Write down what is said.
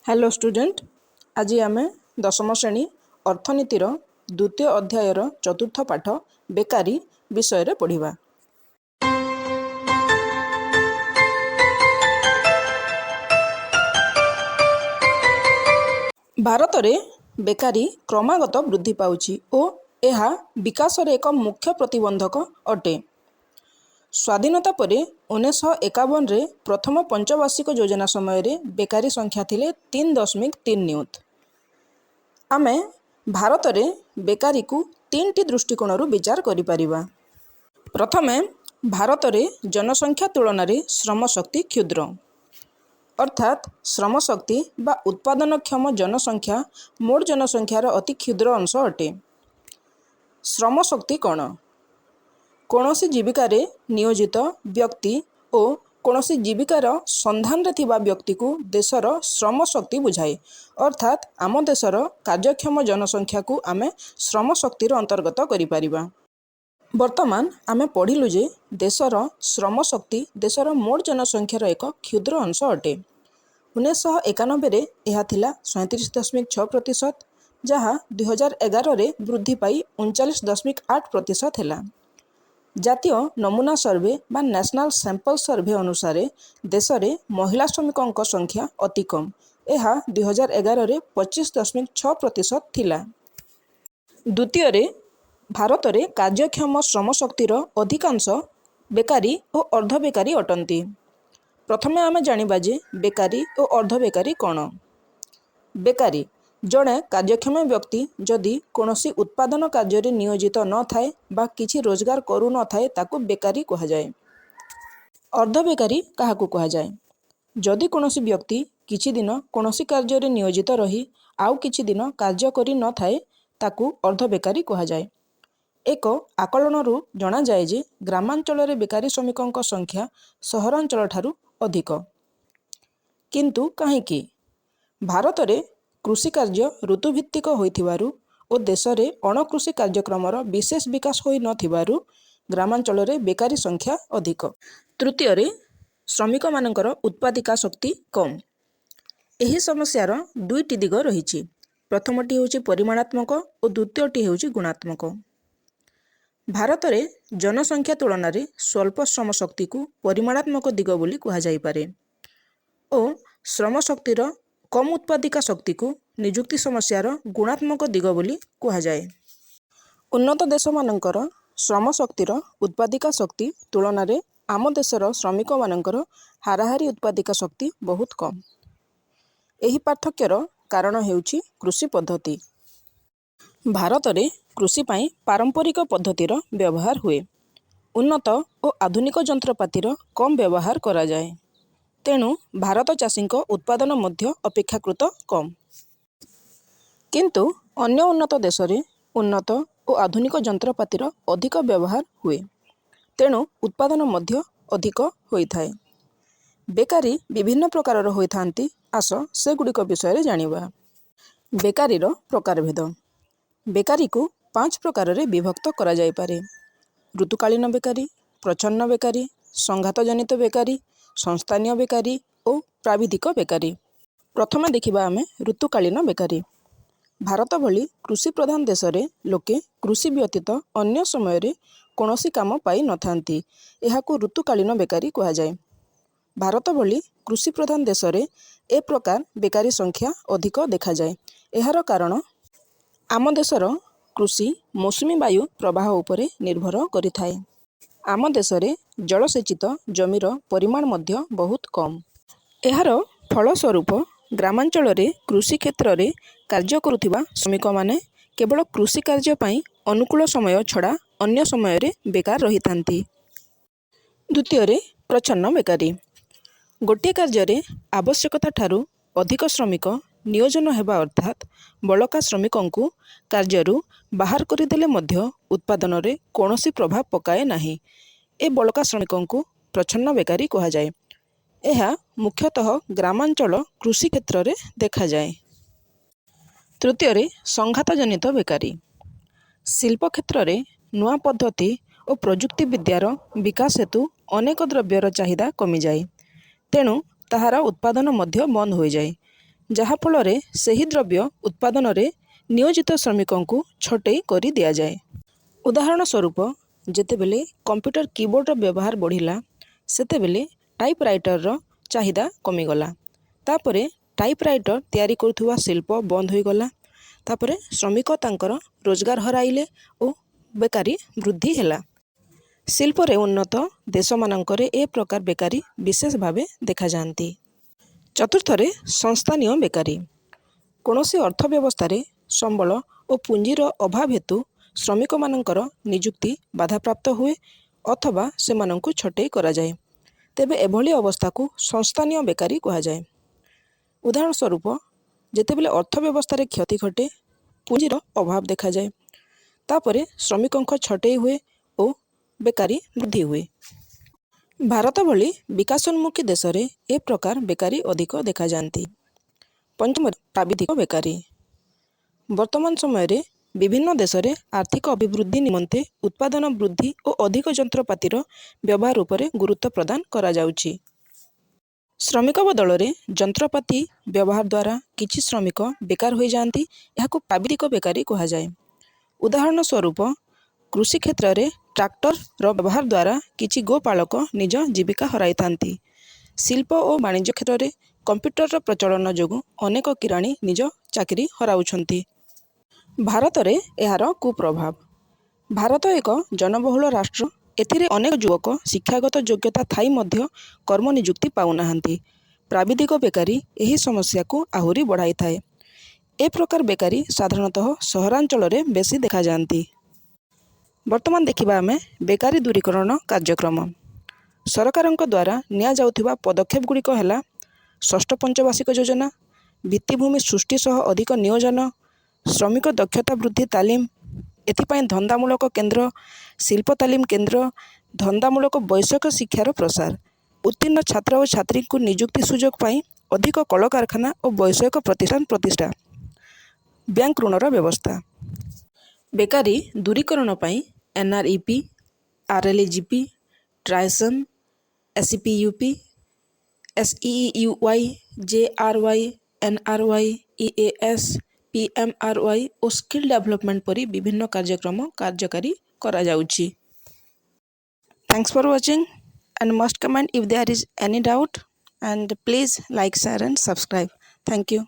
Hello student, ଆଜି ଆମେ ଦଶମ ଶ୍ରେଣୀ ଅର୍ଥନୀତିର ଦ୍ୱିତୀୟ ଅଧ୍ୟାୟର ଚତୁର୍ଥ ପାଠ ବେକାରୀ ବିଷୟରେ ପଢ଼ିବା। ଭାରତରେ ବେକାରୀ କ୍ରମାଗତ ବୃଦ୍ଧି ପାଉଛି ଓ ଏହା ବିକାଶରେ ଏକ ମୁଖ୍ୟ ପ୍ରତିବନ୍ଧକ ଅଟେ। ସ୍ୱାଧୀନତା ପରେ 1951ରେ ପ୍ରଥମ ପଞ୍ଚବାର୍ଷିକ ଯୋଜନା ସମୟରେ ବେକାରୀ ସଂଖ୍ୟା ଥିଲେ 3.3 ନିୟୁତ। ଆମେ ଭାରତରେ ବେକାରୀକୁ ତିନିଟି ଦୃଷ୍ଟିକୋଣରୁ ବିଚାର କରିପାରିବା। ପ୍ରଥମେ, ଭାରତରେ ଜନସଂଖ୍ୟା ତୁଳନାରେ ଶ୍ରମଶକ୍ତି କ୍ଷୁଦ୍ର, ଅର୍ଥାତ୍ ଶ୍ରମଶକ୍ତି ବା ଉତ୍ପାଦନକ୍ଷମ ଜନସଂଖ୍ୟା ମୋଟ ଜନସଂଖ୍ୟାର ଅତି କ୍ଷୁଦ୍ର ଅଂଶ ଅଟେ। ଶ୍ରମଶକ୍ତି କ'ଣ? କୌଣସି ଜୀବିକାରେ ନିୟୋଜିତ ବ୍ୟକ୍ତି ଓ କୌଣସି ଜୀବିକାର ସନ୍ଧାନରେ ଥିବା ବ୍ୟକ୍ତିକୁ ଦେଶର ଶ୍ରମଶକ୍ତି ବୁଝାଏ। ଅର୍ଥାତ୍ ଆମ ଦେଶର କାର୍ଯ୍ୟକ୍ଷମ ଜନସଂଖ୍ୟାକୁ ଆମେ ଶ୍ରମଶକ୍ତିର ଅନ୍ତର୍ଗତ କରିପାରିବା। ବର୍ତ୍ତମାନ ଆମେ ପଢ଼ିଲୁ ଯେ ଦେଶର ଶ୍ରମଶକ୍ତି ଦେଶର ମୋଟ ଜନସଂଖ୍ୟାର ଏକ କ୍ଷୁଦ୍ର ଅଂଶ ଅଟେ। 1991ରେ ଏହା ଥିଲା 37.6%, ଯାହା 2011ରେ ବୃଦ୍ଧି ପାଇ 39.8% ହେଲା। ଜାତୀୟ ନମୁନା ସର୍ଭେ ବା ନ୍ୟାସନାଲ୍ ସାମ୍ପଲ୍ ସର୍ଭେ ଅନୁସାରେ ଦେଶରେ ମହିଳା ଶ୍ରମିକଙ୍କ ସଂଖ୍ୟା ଅତି କମ୍। ଏହା 2011ରେ 25.6% ଥିଲା। ଦ୍ୱିତୀୟରେ, ଭାରତରେ କାର୍ଯ୍ୟକ୍ଷମ ଶ୍ରମଶକ୍ତିର ଅଧିକାଂଶ ବେକାରୀ ଓ ଅର୍ଦ୍ଧବେକାରୀ ଅଟନ୍ତି। ପ୍ରଥମେ ଆମେ ଜାଣିବା ଯେ ବେକାରୀ ଓ ଅର୍ଦ୍ଧବେକାରୀ କ'ଣ। ବେକାରୀ ଜଣେ କାର୍ଯ୍ୟକ୍ଷମ ବ୍ୟକ୍ତି ଯଦି କୌଣସି ଉତ୍ପାଦନ କାର୍ଯ୍ୟରେ ନିୟୋଜିତ ନଥାଏ ବା କିଛି ରୋଜଗାର କରୁନଥାଏ, ତାକୁ ବେକାରୀ କୁହାଯାଏ। ଅର୍ଦ୍ଧବେକାରୀ କାହାକୁ କୁହାଯାଏ? ଯଦି କୌଣସି ବ୍ୟକ୍ତି କିଛି ଦିନ କୌଣସି କାର୍ଯ୍ୟରେ ନିୟୋଜିତ ରହି ଆଉ କିଛି ଦିନ କାର୍ଯ୍ୟ କରିନଥାଏ, ତାକୁ ଅର୍ଦ୍ଧବେକାରୀ କୁହାଯାଏ। ଏକ ଆକଳନରୁ ଜଣାଯାଏ ଯେ ଗ୍ରାମାଞ୍ଚଳରେ ବେକାରୀ ଶ୍ରମିକଙ୍କ ସଂଖ୍ୟା ସହରାଞ୍ଚଳଠାରୁ ଅଧିକ। କିନ୍ତୁ କାହିଁକି? ଭାରତରେ କୃଷି କାର୍ଯ୍ୟ ଋତୁଭିତ୍ତିକ ହୋଇଥିବାରୁ ଓ ଦେଶରେ ଅଣକୃଷି କାର୍ଯ୍ୟକ୍ରମର ବିଶେଷ ବିକାଶ ହୋଇନଥିବାରୁ ଗ୍ରାମାଞ୍ଚଳରେ ବେକାରୀ ସଂଖ୍ୟା ଅଧିକ। ତୃତୀୟରେ, ଶ୍ରମିକମାନଙ୍କର ଉତ୍ପାଦିକା ଶକ୍ତି କମ୍। ଏହି ସମସ୍ୟାର ଦୁଇଟି ଦିଗ ରହିଛି। ପ୍ରଥମଟି ହେଉଛି ପରିମାଣାତ୍ମକ ଓ ଦ୍ୱିତୀୟଟି ହେଉଛି ଗୁଣାତ୍ମକ। ଭାରତରେ ଜନସଂଖ୍ୟା ତୁଳନାରେ ସ୍ୱଳ୍ପ ଶ୍ରମ ଶକ୍ତିକୁ ପରିମାଣାତ୍ମକ ଦିଗ ବୋଲି କୁହାଯାଇପାରେ ଓ ଶ୍ରମଶକ୍ତିର କମ୍ ଉତ୍ପାଦିକା ଶକ୍ତିକୁ ନିଯୁକ୍ତି ସମସ୍ୟାର ଗୁଣାତ୍ମକ ଦିଗ ବୋଲି କୁହାଯାଏ। ଉନ୍ନତ ଦେଶମାନଙ୍କର ଶ୍ରମଶକ୍ତିର ଉତ୍ପାଦିକା ଶକ୍ତି ତୁଳନାରେ ଆମ ଦେଶର ଶ୍ରମିକମାନଙ୍କର ହାରାହାରି ଉତ୍ପାଦିକା ଶକ୍ତି ବହୁତ କମ୍। ଏହି ପାର୍ଥକ୍ୟର କାରଣ ହେଉଛି କୃଷି ପଦ୍ଧତି। ଭାରତରେ କୃଷି ପାଇଁ ପାରମ୍ପରିକ ପଦ୍ଧତିର ବ୍ୟବହାର ହୁଏ। ଉନ୍ନତ ଓ ଆଧୁନିକ ଯନ୍ତ୍ରପାତିର କମ୍ ବ୍ୟବହାର କରାଯାଏ। ତେଣୁ ଭାରତ ଚାଷୀଙ୍କ ଉତ୍ପାଦନ ମଧ୍ୟ ଅପେକ୍ଷାକୃତ କମ୍। କିନ୍ତୁ ଅନ୍ୟ ଉନ୍ନତ ଦେଶରେ ଉନ୍ନତ ଓ ଆଧୁନିକ ଯନ୍ତ୍ରପାତିର ଅଧିକ ବ୍ୟବହାର ହୁଏ, ତେଣୁ ଉତ୍ପାଦନ ମଧ୍ୟ ଅଧିକ ହୋଇଥାଏ। ବେକାରୀ ବିଭିନ୍ନ ପ୍ରକାରର ହୋଇଥାନ୍ତି। ଆସ ସେଗୁଡ଼ିକ ବିଷୟରେ ଜାଣିବା। ବେକାରୀର ପ୍ରକାରଭେଦ। ବେକାରୀକୁ ପାଞ୍ଚ ପ୍ରକାରରେ ବିଭକ୍ତ କରାଯାଇପାରେ: ଋତୁକାଳୀନ ବେକାରୀ, ପ୍ରଚ୍ଛନ୍ନ ବେକାରୀ, ସଂଘାତଜନିତ ବେକାରୀ, ସଂସ୍ଥାନୀୟ ବେକାରୀ ଓ ପ୍ରାବିଧିକ ବେକାରୀ। ପ୍ରଥମେ ଦେଖିବା ଆମେ ଋତୁକାଳୀନ ବେକାରୀ। ଭାରତ ଭଳି କୃଷି ପ୍ରଧାନ ଦେଶରେ ଲୋକେ କୃଷି ବ୍ୟତୀତ ଅନ୍ୟ ସମୟରେ କୌଣସି କାମ ପାଇନଥାନ୍ତି। ଏହାକୁ ଋତୁକାଳୀନ ବେକାରୀ କୁହାଯାଏ। ଭାରତ ଭଳି କୃଷି ପ୍ରଧାନ ଦେଶରେ ଏ ପ୍ରକାର ବେକାରୀ ସଂଖ୍ୟା ଅଧିକ ଦେଖାଯାଏ। ଏହାର କାରଣ, ଆମ ଦେଶର କୃଷି ମୌସୁମୀ ବାୟୁ ପ୍ରବାହ ଉପରେ ନିର୍ଭର କରିଥାଏ। ଆମ ଦେଶରେ ଜଳସେଚିତ ଜମିର ପରିମାଣ ମଧ୍ୟ ବହୁତ କମ୍। ଏହାର ଫଳସ୍ୱରୂପ ଗ୍ରାମାଞ୍ଚଳରେ କୃଷି କ୍ଷେତ୍ରରେ କାର୍ଯ୍ୟ କରୁଥିବା ଶ୍ରମିକମାନେ କେବଳ କୃଷି କାର୍ଯ୍ୟ ପାଇଁ ଅନୁକୂଳ ସମୟ ଛଡ଼ା ଅନ୍ୟ ସମୟରେ ବେକାର ରହିଥାନ୍ତି। ଦ୍ୱିତୀୟରେ, ପ୍ରଚ୍ଛନ୍ନ ବେକାରୀ। ଗୋଟିଏ କାର୍ଯ୍ୟରେ ଆବଶ୍ୟକତା ଠାରୁ ଅଧିକ ଶ୍ରମିକ ନିୟୋଜନ ହେବା, ଅର୍ଥାତ୍ ବଳକା ଶ୍ରମିକଙ୍କୁ କାର୍ଯ୍ୟରୁ ବାହାର କରିଦେଲେ ମଧ୍ୟ ଉତ୍ପାଦନରେ କୌଣସି ପ୍ରଭାବ ପକାଏ ନାହିଁ। ଏ ବଳକା ଶ୍ରମିକଙ୍କୁ ପ୍ରଚ୍ଛନ୍ନ ବେକାରୀ କୁହାଯାଏ। ଏହା ମୁଖ୍ୟତଃ ଗ୍ରାମାଞ୍ଚଳ କୃଷି କ୍ଷେତ୍ରରେ ଦେଖାଯାଏ। ତୃତୀୟରେ, ସଂଘାତଜନିତ ବେକାରୀ। ଶିଳ୍ପ କ୍ଷେତ୍ରରେ ନୂଆ ପଦ୍ଧତି ଓ ପ୍ରଯୁକ୍ତି ବିଦ୍ୟାର ବିକାଶ ହେତୁ ଅନେକ ଦ୍ରବ୍ୟର ଚାହିଦା କମିଯାଏ। ତେଣୁ ତାହାର ଉତ୍ପାଦନ ମଧ୍ୟ ବନ୍ଦ ହୋଇଯାଏ। ଯାହାଫଳରେ ସେହି ଦ୍ରବ୍ୟ ଉତ୍ପାଦନରେ ନିୟୋଜିତ ଶ୍ରମିକଙ୍କୁ ଛଟେଇ କରି ଦିଆଯାଏ। ଉଦାହରଣ ସ୍ୱରୂପ, ଯେତେବେଳେ କମ୍ପ୍ୟୁଟର କିବୋର୍ଡ଼ର ବ୍ୟବହାର ବଢ଼ିଲା, ସେତେବେଳେ ଟାଇପରାଇଟରର ଚାହିଦା କମିଗଲା। ତାପରେ ଟାଇପରାଇଟର ତିଆରି କରୁଥିବା ଶିଳ୍ପ ବନ୍ଦ ହୋଇଗଲା। ତାପରେ ଶ୍ରମିକ ତାଙ୍କର ରୋଜଗାର ହରାଇଲେ ଓ ବେକାରୀ ବୃଦ୍ଧି ହେଲା। ଶିଳ୍ପରେ ଉନ୍ନତ ଦେଶମାନଙ୍କରେ ଏ ପ୍ରକାର ବେକାରୀ ବିଶେଷ ଭାବେ ଦେଖାଯାଆନ୍ତି। ଚତୁର୍ଥରେ ସଂସ୍ଥାନୀୟ ବେକାରୀ। କୌଣସି ଅର୍ଥ ବ୍ୟବସ୍ଥାରେ ସମ୍ବଳ ଓ ପୁଞ୍ଜିର ଅଭାବ ହେତୁ ଶ୍ରମିକମାନଙ୍କର ନିଯୁକ୍ତି ବାଧାପ୍ରାପ୍ତ ହୁଏ ଅଥବା ସେମାନଙ୍କୁ ଛଟେଇ କରାଯାଏ, ତେବେ ଏଭଳି ଅବସ୍ଥାକୁ ସଂସ୍ଥାନୀୟ ବେକାରୀ କୁହାଯାଏ। ଉଦାହରଣ ସ୍ୱରୂପ, ଯେତେବେଳେ ଅର୍ଥ ବ୍ୟବସ୍ଥାରେ କ୍ଷତି ଘଟେ, ପୁଞ୍ଜିର ଅଭାବ ଦେଖାଯାଏ, ତାପରେ ଶ୍ରମିକଙ୍କ ଛଟେଇ ହୁଏ ଓ ବେକାରୀ ବୃଦ୍ଧି ହୁଏ। ଭାରତ ଭଳି ବିକାଶୋନ୍ମୁଖୀ ଦେଶରେ ଏ ପ୍ରକାର ବେକାରୀ ଅଧିକ ଦେଖାଯାଆନ୍ତି। ପଞ୍ଚମରେ ପ୍ରାବିଧିକ ବେକାରୀ। ବର୍ତ୍ତମାନ ସମୟରେ ବିଭିନ୍ନ ଦେଶରେ ଆର୍ଥିକ ଅଭିବୃଦ୍ଧି ନିମନ୍ତେ ଉତ୍ପାଦନ ବୃଦ୍ଧି ଓ ଅଧିକ ଯନ୍ତ୍ରପାତିର ବ୍ୟବହାର ଉପରେ ଗୁରୁତ୍ୱ ପ୍ରଦାନ କରାଯାଉଛି। ଶ୍ରମିକ ବଦଳରେ ଯନ୍ତ୍ରପାତି ବ୍ୟବହାର ଦ୍ୱାରା କିଛି ଶ୍ରମିକ ବେକାର ହୋଇଯାଆନ୍ତି। ଏହାକୁ ପ୍ରାବିଧିକ ବେକାରୀ କୁହାଯାଏ। ଉଦାହରଣ ସ୍ୱରୂପ, କୃଷି କ୍ଷେତ୍ରରେ ଟ୍ରାକ୍ଟରର ବ୍ୟବହାର ଦ୍ୱାରା କିଛି ଗୋପାଳକ ନିଜ ଜୀବିକା ହରାଇଥାନ୍ତି। ଶିଳ୍ପ ଓ ବାଣିଜ୍ୟ କ୍ଷେତ୍ରରେ କମ୍ପ୍ୟୁଟରର ପ୍ରଚଳନ ଯୋଗୁଁ ଅନେକ କିରାଣୀ ନିଜ ଚାକିରି ହରାଉଛନ୍ତି। ଭାରତରେ ଏହାର କୁପ୍ରଭାବ। ଭାରତ ଏକ ଜନବହୁଳ ରାଷ୍ଟ୍ର। ଏଥିରେ ଅନେକ ଯୁବକ ଶିକ୍ଷାଗତ ଯୋଗ୍ୟତା ଥାଇ ମଧ୍ୟ କର୍ମ ନିଯୁକ୍ତି ପାଉନାହାନ୍ତି। ପ୍ରାବିଧିକ ବେକାରୀ ଏହି ସମସ୍ୟାକୁ ଆହୁରି ବଢ଼ାଇଥାଏ। ଏ ପ୍ରକାର ବେକାରୀ ସାଧାରଣତଃ ସହରାଞ୍ଚଳରେ ବେଶୀ ଦେଖାଯାଆନ୍ତି। ବର୍ତ୍ତମାନ ଦେଖିବା ଆମେ ବେକାରୀ ଦୂରୀକରଣ କାର୍ଯ୍ୟକ୍ରମ। ସରକାରଙ୍କ ଦ୍ୱାରା ନିଆଯାଉଥିବା ପଦକ୍ଷେପ ଗୁଡ଼ିକ ହେଲା ଷଷ୍ଠ ପଞ୍ଚବାର୍ଷିକ ଯୋଜନା, ଭିତ୍ତିଭୂମି ସୃଷ୍ଟି ସହ ଅଧିକ ନିୟୋଜନ, ଶ୍ରମିକ ଦକ୍ଷତା ବୃଦ୍ଧି ତାଲିମ, ଏଥିପାଇଁ ଧନ୍ଦାମୂଳକ କେନ୍ଦ୍ର, ଶିଳ୍ପ ତାଲିମ କେନ୍ଦ୍ର, ଧନ୍ଦାମୂଳକ ବୈଷୟିକ ଶିକ୍ଷାର ପ୍ରସାର, ଉତ୍ତୀର୍ଣ୍ଣ ଛାତ୍ର ଓ ଛାତ୍ରୀଙ୍କୁ ନିଯୁକ୍ତି ସୁଯୋଗ ପାଇଁ ଅଧିକ କଳକାରଖାନା ଓ ବୈଷୟିକ ପ୍ରତିଷ୍ଠାନ ପ୍ରତିଷ୍ଠା, ବ୍ୟାଙ୍କ ଋଣର ବ୍ୟବସ୍ଥା। ବେକାରୀ ଦୂରୀକରଣ ପାଇଁ NREP, RLEGP, TRYSEM, SEPUP, SEEUY, JRY, NRY, EAS, PMRY ଓ ସ୍କିଲ୍ ଡେଭଲପମେଣ୍ଟ ପରି ବିଭିନ୍ନ କାର୍ଯ୍ୟକ୍ରମ କାର୍ଯ୍ୟକାରୀ କରାଯାଉଛି। Thanks for watching and must comment if there is any doubt and please like, share and subscribe. Thank you.